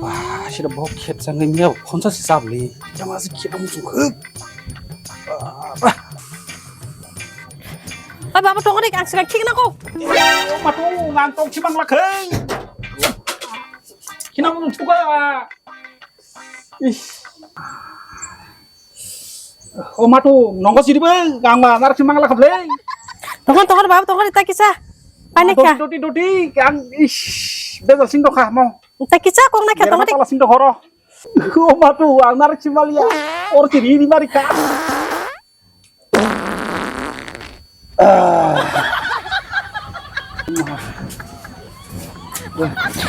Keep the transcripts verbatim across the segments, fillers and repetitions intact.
Ah, sira bo khep chang ngi miya phonsa si chap li. Jama si khep ang sung khuk. Ah, bah. Ai baba, tong rik, ang sira khik na ko. Matu, ngang tong si bang la khei. Khina mo sung khuk. Ih. O matu, nongo siribo, ang ma nar simang la khablei. Tongkha, tongkha, baba, tongkha, ta kisa. Pani kha. Doti, doti, doti, ang, ish, bejal sing dokha mo. Ta kisa, kong na kha, tongkha, pala sing dokhoro. O matu, ang nar simalia. Or siri, ri mari kha.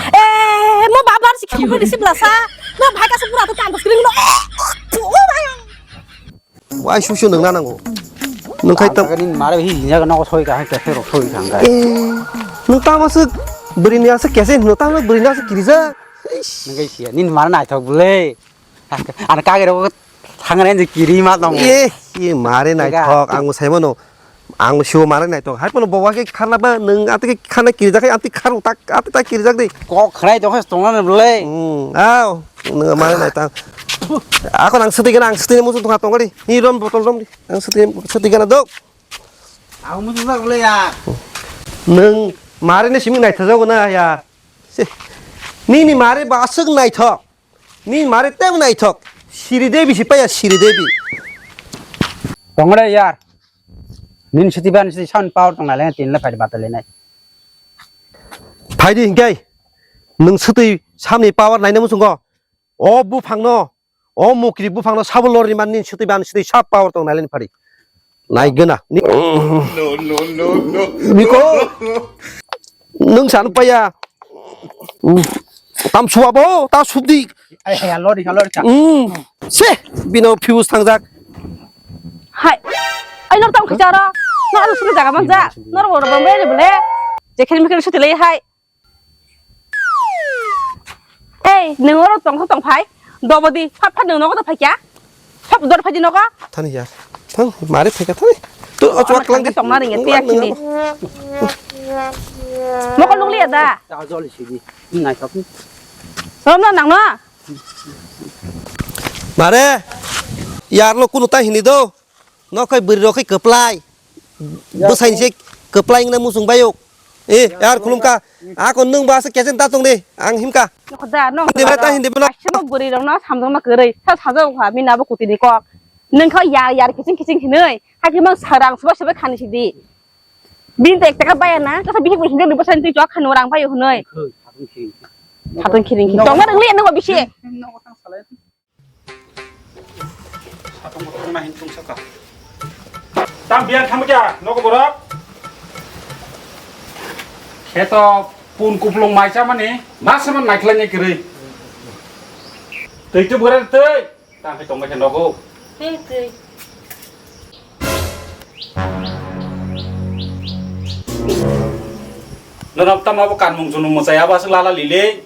Eh, mo babar si khe ko receive la sa. Mo bhai ka supura to kan screen lo. Oh my. Wai su su nang na nango. Nang khai tam. Ni mare hi jinja no soi ka hai ka phero soi thang ka. Eh, nang ta ma se bri ni ase kese no ta ma bri ni ase kirija. Nang kai sia ni mare nai thok bule. Ano kagero thangre je kiri ma tong. Ye, ye mare nai thok ang sai mano. Ang sibo mare nai thok. Hai pono bowa ke kharna ba nang ate ke khana kiri jakai ante kharu tak ate tak kiri jak de. Kok khrai tong has tong na bole. Hmm, aw, nang mare nai ta. Ako nang sete gana ang sete musu tong tong kali. Ni rom botol rom di. Ang sete sete gana dok. Ang musu tak bole ya. Nang mare ne simi nai thajago na ya. Se. Ni ni mare ba aswk nai thok. Ni mare tebo naithok. Siri Devi si paya Siri Devi. Tongre yar. Nin siti ban siti sound power tong nai tin la phai bata le nai. Phaidi hinkai. Nung siti samni power naina musungo. O buphangno. O mukri buphangno sabo lori man nin siti ban siti sab power tong nai le phari. Naigena. Ni- No, no, no, no. Niko. Nung san paya. Tam suwa bo, ta subdi. Ai, ai, lori, lori ka. Hmm. Se, bino fuse thangjak. Hai. Ai, nor tam khicharo. Nor suri jaga manja. Nor bor bambe ni bole. Jekhen mikhen suti lei hai. Ei, nung oro tong tong phai. Dobodi, phap phap nung nogo to phai kya? Phap dor phai di nogo. Thani yar. Thang, mare phai ka thani. Tu o chuak lang di. Tong na ring ya, tiya kini. Mokol nung liya da. Ta jol si di. Nai thok. Rom na nang no. Mare. Yar lo kunu ta hini do. Nok khai bwrwi rok khai kwplai. Bwsai se kwplai wngna muchung bayuk. Eh, yar khulumkha. Ako nwng ba se kesen ta tong de. Ang himkha. Nokho da, nokho da. Hindi bwrwi ta hindi bwrwi. Ashe bo bwrwi rok no samjak ma kwrwi. Sa sajak kha bini abo kuti ni kok. Nwng kha yar yar kiching kiching hinwi. Hakhe mang sarang suba suba khani sidi. Bini tek tek baya na. Kasa bihik bihik hinwi bwsai twi chok khani rang bayo hinwi. Satung khiring. Tong ma rwngli nwng bisi. Satung botong na hin tung saka. Tam biang thamu kya, nogo borok? Kheto pun kuplung maisa mani, masa man naikhlai ni kwrwi. Twi tu bwrwi twi, tam hai tong bai khe nogo. Twi, twi. Norok tamo bo kanmung chunung mwchai abo aswk lala lili.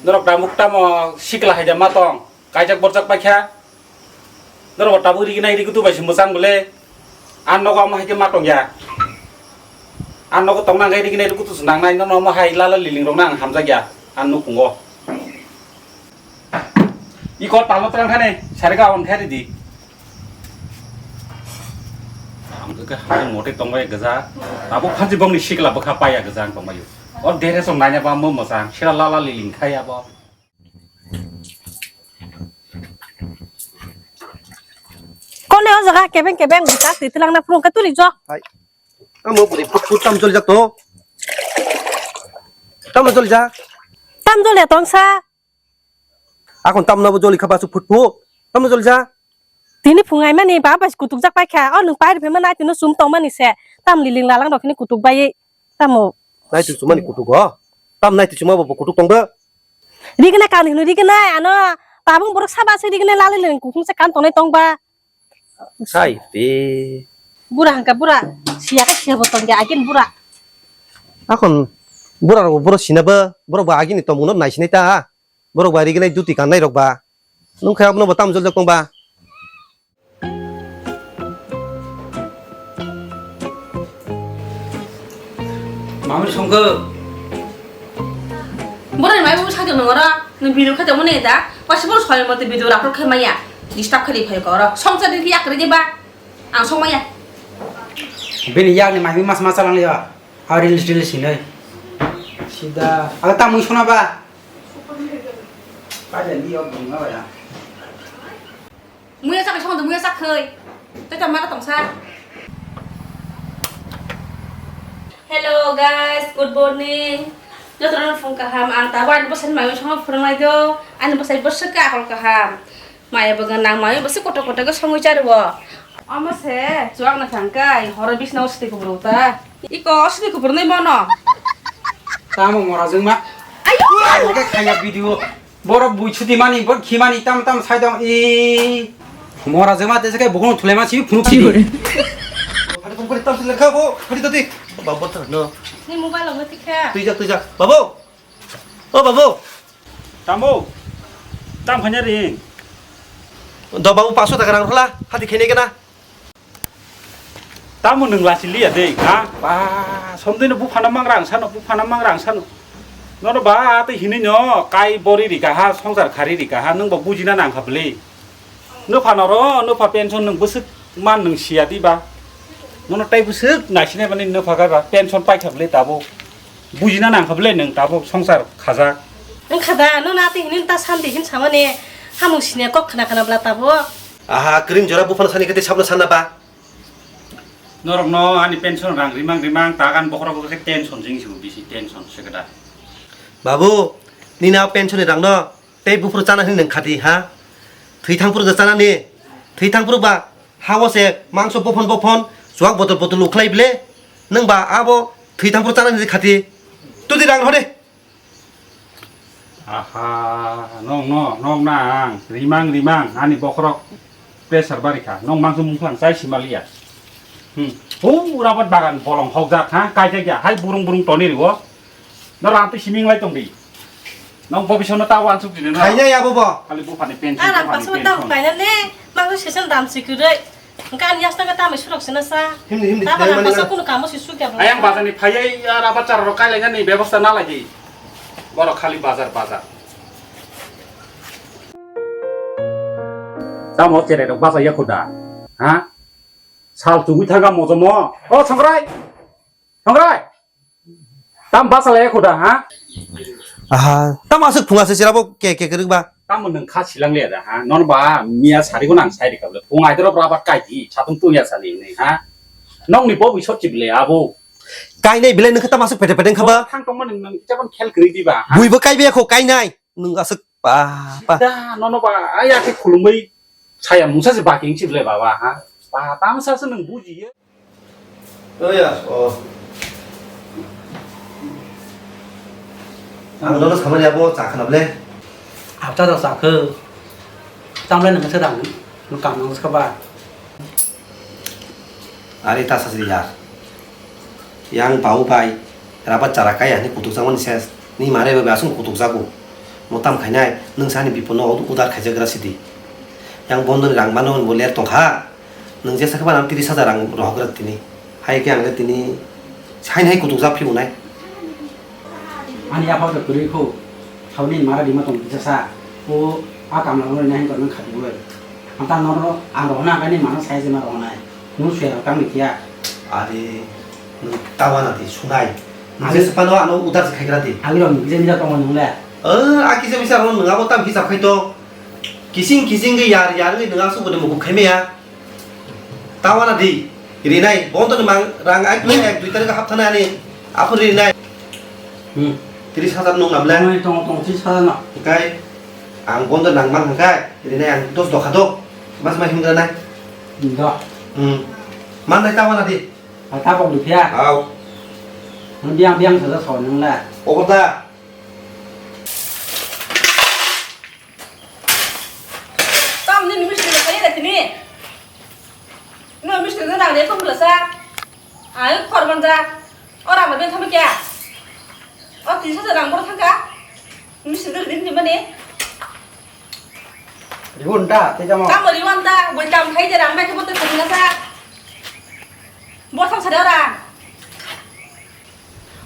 Norok tabuk tamo sikla hai da ma tong, kaijak borjak paikha. Norok tabuk riginai rigutu bai se mwchang bole. An nogo amo hai khe ma tong ya. An nogo tong nang khe riginai rigutu se nang nai, nono amo hai lala liling rok nang hamjak ya. An nukhungo. Iko tamo twlang khane, sari ga on khe ridi. Ang khe hai mote tong bai gajak. Tabuk phansi bongni sikla bwkha paiya gajak tong bai. O dere song naina ba mo mwchang, sira lala liling khai abo. Kone o jaga kebeng kebeng buta twi twlang na phunung khe tuli jo. Hai. Amo bwrwi phut phut tam jolijak to. Tam jolijak. Tam jole tong sa. Akon tam nabo joli kha basu phut phut. Tam jolijak. Tini phungai mani ba bai kutuk jak pai kha. O nwng pai rw phaima nai tino sum tong mani se. Tam liling lalang rok hini kutuk bai. Tamo. Nai tu sumani kutuk ho. Tam nai tu suma bo kutuk tong ba. Rigna kan hino rigna ano tabung borok saba se rigna lali leng kutung se kan tongnai tong ba. Hai te. Bura hangka bura siya ka siya botong ya akin bura. Akon bura rok bura sina ba borok ba agini tongmung no nai sinai ta. Borok ba rigna duty kan nai rok ba. Nung khe abono bo tam jol jok tong ba. Mamri songkhe. Borok ni mai bo sakhe nang oro, nang video khe tongmani da, pasibor soi mate video upload khai maya, disturb khai phai ko oro, songsa di yak re ba, ang song maya. Bini yak ni mai mas mas lang ya, ha reels reels hinai. Sida, aga ta mui sona ba. Pada di ok bunga ba ya. Muya chakhai somondo muya chakhai. Tei tamo mara tongsa. Hello guys, good morning. Jotono phung kaham, ang tabuk ani bwsai mayo songo phwrwngnai do. Ani bwsai bwswk khe akol kaham. Maya bwgwnang mayo bwswk kotor kotor khe songwi chario. Omo se chuak na thang kai horo bisna o swtwi kubur ta. Iko o swtwi kubur nai mono. Tamo mora jwngma. Ayo. Kaya video. Borok bui sudi mani, borok khimani, tam tam sai dong. I mora jema te ke bokong thulema si phunuk si. Hari kom kori tam sile kha bo, hari tati. Babu ta no. Ni mobile lo mati kha. Tuja tuja. Babu. O babu. Tambo. Tam khanya ring. Do babu paso ta rang rula. Hati khene kena. Tamo nwng lachiliya de, ha? Ba, somdino buphano mangra ang sano, buphano mangra ang sano. Nono ba, tei hinui no, kai bori rika ha, songsar khari rika ha, nwng bo bujina nang kha bwle. Nwpha noro, nwpha pension nwng bwswk man nwng siya di ba. Nono tai bwswk naisinai bani nwpha kai ba, pension pai kha bwle tabo. Bujina nang kha bwle nwng tabuk songsar khajak. Wng kha da, no nati hini ta santi hin samani hamung sini kok khna khna bla tabuk. Aha, kring jora buphano sani kete sabno sanna ba. Norok no ani pension rang rimang rimang tagan bokhorok khe tension jing si bisi tension se kada. Babu, nina pension ni rang no. Tei buphuru chana hini nwng khati ha? Thwi thangphuru da chana ni? Thwi thangphuru ba ha o se mangso bophon bophon, chuak botol botol ukhlai bile? Nwng ba abo thwi thangphuru chana hini khati? Tudi rang rhode. Aha, nong no, nong na ang, rimang rimang, ani bokhorok pressure bari kha, nong mangso mungkhlang chai simaliya. Hmm. Hou, rabat bagan bolong hokjak ha, kaijak ya, hai burung burung toni riwo. Norok ang twi siming lai tong di. Nong bobisonno ta wansuk di no. Khaina ya bobo. Khali buphani pension. Arang buphani pasal pension. Tang kaina ne, mangso season dam si kwrwi. Engka ani yasna ka tamai surok sina sa. Himni, himni, tama tei nang mani masa nang. Kunu kamo si sukya. Ayang bazar ni phayai, ya, rabat chara rok kailai nani bebosta na lagi. Borok khali bazar, bazar. Tamo cherai rok basa ya khuda. Ha? Sal chugwi thangka mojomo. O Songrai. Songrai. Tam basa lai khuda ha? Aha. Tam aswk phunga se chirabo ke, ke kwrwk ba? Tamo nwng kha silang le da ha? Non ba miya sari go nang sai rikha bole. Phung ai doro rabat kai di. Satung tuya sani ni ha? Nong ni bo wi sot chibile abo. Kai nei bile nwng kha tam aswk pete pete kha ba? Thang tong ma nwng nwng kicha ban khel kwrwi di ba ha? Bui bo kai be kho kai nai. Nwng aswk pa, pa. Da, nono ba, aya khe khulumui saya mungsa se ba king chible baba, ha? Ba, tamsa se nwng bujiye. Oya, o. Ang nono samani abo cha khana ble. Apta da cha khe. Tamle nwng se dang, nwng kam nang se ba. Ari ta sasri yar. Yang bau bai rabat chara kaya ni kutuk jangmani ses. Ni mare bai asung kutuk jago. Mo tam khainai nwng sani bipono udar khaijagra sidi. Yang bondo ni rang mano bo ler tongkha. Nwng jesa khe bana tris hajar rang rohok gra tini. Hai khe ang tini sain hai kutuk jak phibunai. Ani yapha khe kwrwi kho, sauni mara rima tong kisa sa, o a kamla rok nai hwnkhe nang khati bai. Ang ta norok ang rohna ang ani mano sai jema rohonai. Nung suya rok tang ni kiya. Ari, nung tawa na di sunai. Nung je sepano ano udar se khaigra di. Agi rok nung je mija tongo nung le. Eh, a kisa misa rok nung abo tam hisab khai to. Kising kising ge yar yar ge nung asuk bode mukuk khai meya. Tawana di, rinai, bondo ni mang, rang ai ek dui tarik hap thana ani, aphur rinai. Hmm. Tris hajar nung namle. Nung tong tong tris hajar no. Kai, ang bondo nang mang kai, rinai ang dos dokha do, mas ma himgra nai. Do. Hmm. Man nai tawana di. Ang tabok di phia. Au. Nung biang biang saja so nung le. Obo da. Tamo nini mistri rok kaiya da tini? Nini mistri rok nang de tong bwlasa. Ang khor manja. O rang bai thangma kya? O tisa sa rang bor thangka. Mistri rok din ni mani. Riwon da, tei tamo. Tamo riwon da, boi tam khai de rang bai thangma to thangna sa. Bor thang sa de ora.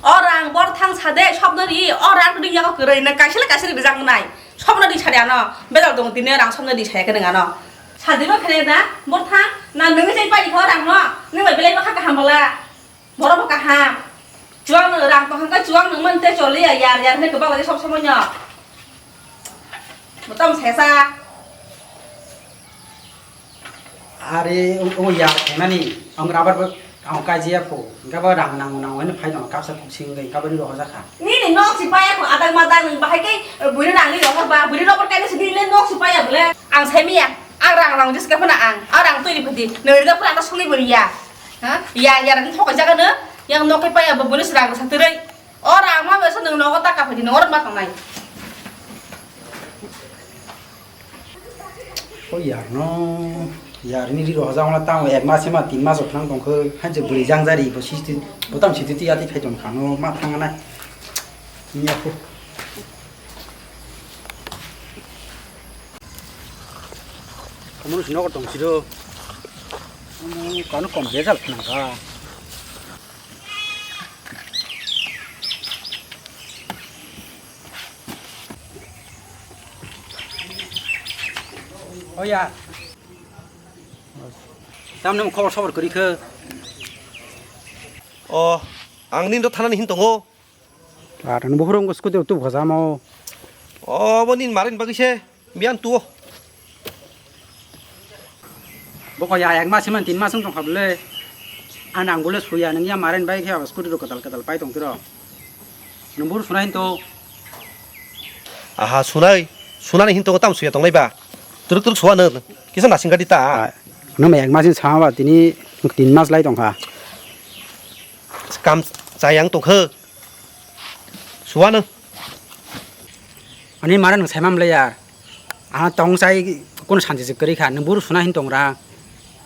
O rang bor thang sa de, sobno ri, o rang ri yago kwrwi, na kaisa le kaisa ri bijak nai. Sobno ri sa de ano, bedal dong tini rang sobno ri sa ya khe nang ano. Sa de no khene na, bor thang, na nung jai pai kho rang no, nung bai belai ma kha kaham bala. Borok bo kaham. Chuang rang tong kha chuang nung man te choli ya, yar yar ne kwbang lai sob somoi no. Bo tamo sesa. Are, o, o ya, khaimani, ang rubber bo, ang kaji ya pho. Hingke bo rang nang, nang, wani phai tong, kapsa phuk sing gai, kabari roh jakha. Nini nok si paya pho, adang madang, nung bahai ke, eh, buri nang ni roh ba, buri roh kai si nini nok si paya bole. Ang sai miya, ang rang nang jis ka phana ang, ang rang tui ni phadi, nung ri da phana songni buri ya. Ha? Ya, ya, rang thok jaga no, yang nok ke paya bo, buri si rang sa tui rai. Ora, ang ma besa nwng nogo taka phadi, nwng oro ma tongnai. O yar no, yar ni ri rohorjak wngla tamo ek mas ema tin mas rok thang tongkhe, hanse bwrwi jangjari bo siti, bo tamo siti tiya ti khai tong kha no, ma thang nai. Ni aku. Kamu si nogo tong siro. Kamu kanu kom bezal nang kha. Oya. Tamni khobor sobor kwrwi khe. O, ang nini do thanani hin tongo. Ar ani buphuru wngkha scooty rok tubukha jama o. O, bo nini marini bagwi se. Biyan tuo. Boko ya ek mas siman tin mas wng tongkha bwle. Ani ang bole suya nung ya maren bai khe scooty rok kwtal kwtal pai tong tiro. Nung buru suna hin to. Aha sunai, sunani hin tongo tam suya tongnai ba. Turuk turuk suwa nung. Kisa nasing gadi ta. Nung ek mas ni sama ba tini tin mas lai tongkha. Kam chayang tongkha. Suwa nung. Ani mare nwng saimam le ya. Ano tong chai kono santi se kwrwi kha. Nwng buru suna hin tong ra.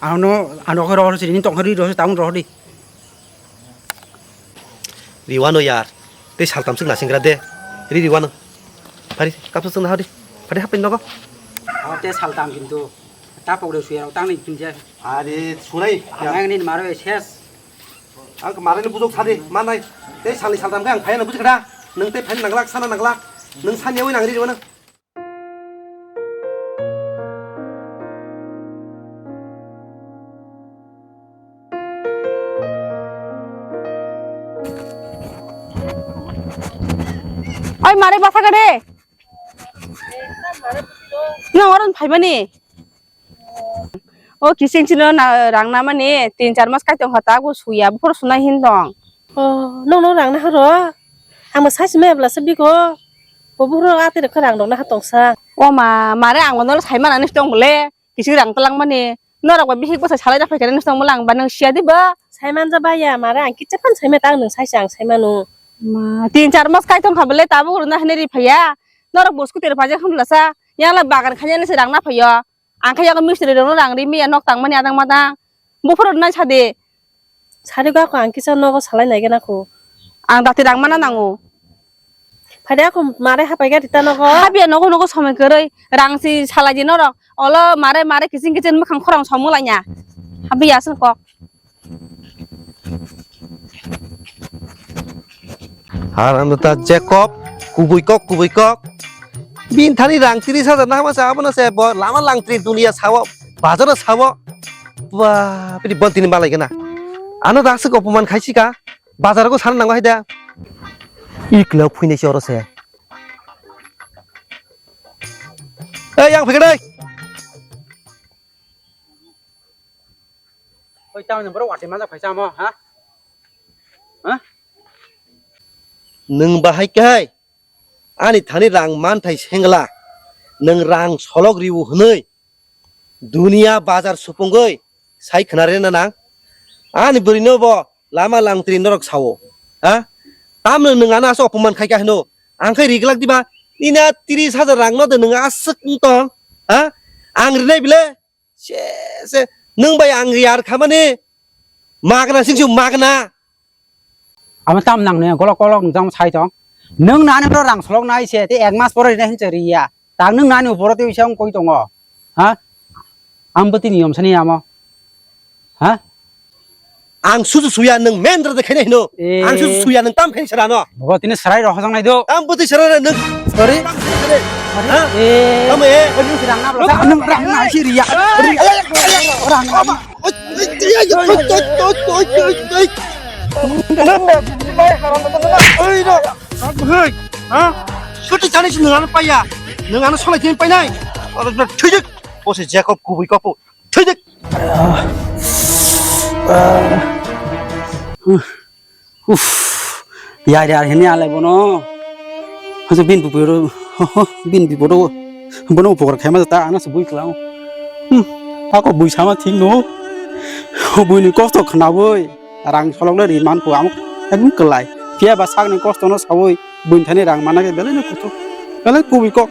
Ano, ano khe rohor sini tong ri rohor taun rohor di. Riwano yar. Tei saltam sik nasingra de. Ri riwano. Phari kapsa sung na hadi. Phari hapin nogo. Ano te saltam kintu. Ta pokre suya rok tang ni kinje. Are sunai. Ang ni maro ses. Ang kemarin ni bujok sadi manai. Tei salni saltam khe ang phaiya na bujikha da. Nwng tei phaina nanglak sana nanglak. Nwng sani yawi nangri rwna. Oi mare basa gade. Nwng oron phaimani. O kising sino na rang na mani tin char mas kaitor kha ta bo suya buphuru suna hin tong. O nong nong rang na horo. Ang bo sai sima ebla se biko. Bo buphuru ati rok khe rang rok na ha tong sa. O ma mare ang bo nolo sai mana ni tong bole. Kising rang talang mani. Norok ba bihik bwsai salai da phai khe nung tong bole ang ba nung siya di ba. Sai man ja ba ya mare ang kicha phan sai ma ta ang nung sai sa ang sai manu. Ma tin char mas kaitor kha bole ta bo runa hene ri phaya. Norok bo scooty rok phajak hwn bwlasa. Yang la bagan khanya ni se rang na phaio. Ang khe yago mistri rokno rang ri miya nok tangmani adang madang. Buphuru nai sadi. Sadi kha ang kisa nogo salai nai gana kho. Ang dati rang mana nango. Phadi ako mare hapai gari ta nogo. Habia nogo nogo somoi kwrwi. Rang si salai di norok. Olo mare mare kiching kiching mukhang khorang somo lainya. Habia aswk kok. Haram ta Jacob, kubui kok, kubui kok. Bin thani rang tris hajar na hama sa abono se bo lama langtri dunia sawo, bazaro sawo. Ba, pidi bon tini malai gana. Ano dak se opoman khaisi ka, bazar ko san nango haida. Iklo phuinai se oro se. Ei, yang phegedai. Oi, tamni borok watwi manjak phai chamo, ha? Ha? Nwng bahai khe hai ani thani rang manthai sengla, nwng rang solok riwo hwnwi dunia bazar supungwi sai khna rwna nang? Ani bwrwino bo lama langtri norok sao, ha? Tamno nwng ano aswk opoman khai kha hwno? Ang khai riglak diba? Nini a tris hajar rangno de nwng aswk wng tong, ha? Ang rinai bile? Se, se, nwng bai ang riyar khamani magna singsu magna. Amo tam nang ne golok golok nwng jang sai tong. Nwng nani bro rang solok nai se te ek mas pore rina hinse riya. Tang nwng nani uporo te bisa koi tongo. Ha? Am bwtwi niyom sani amo. Ha? Ang susu suya nwng mendra de khaina hino. Eh. Ang susu suya nwng tam khaini sara no. Bobo tini sarai rok hojang nai do. Tam bwtwi sara re nwng. Sorry. Tam khaini sara. Ha? Eh. Tam e. Bwtwi sara na. Rang rang na si riya. Rang rang. Oi, oi, oi, oi, oi, oi. Oi, no. Hei, ha? Suti chani si nwng ano paya. Nwng ano solai tini painai. Oro na thwijak. O se Jacob kubui kopo. Thwijak. Uff. Yar yar hini alai bono. Hajo bin bupiro. Bin bipodo. Bono upokar khaima ta ana se bui klau. Hmm. Tako bui sama thik no. Bui ni kosto khna bui. Rang solok le ri man ko ang ekdom kwlai. Phiya ba sakni kosto no sawi buini thani rang mana khe belai no kuthuk. Belai kubui kok.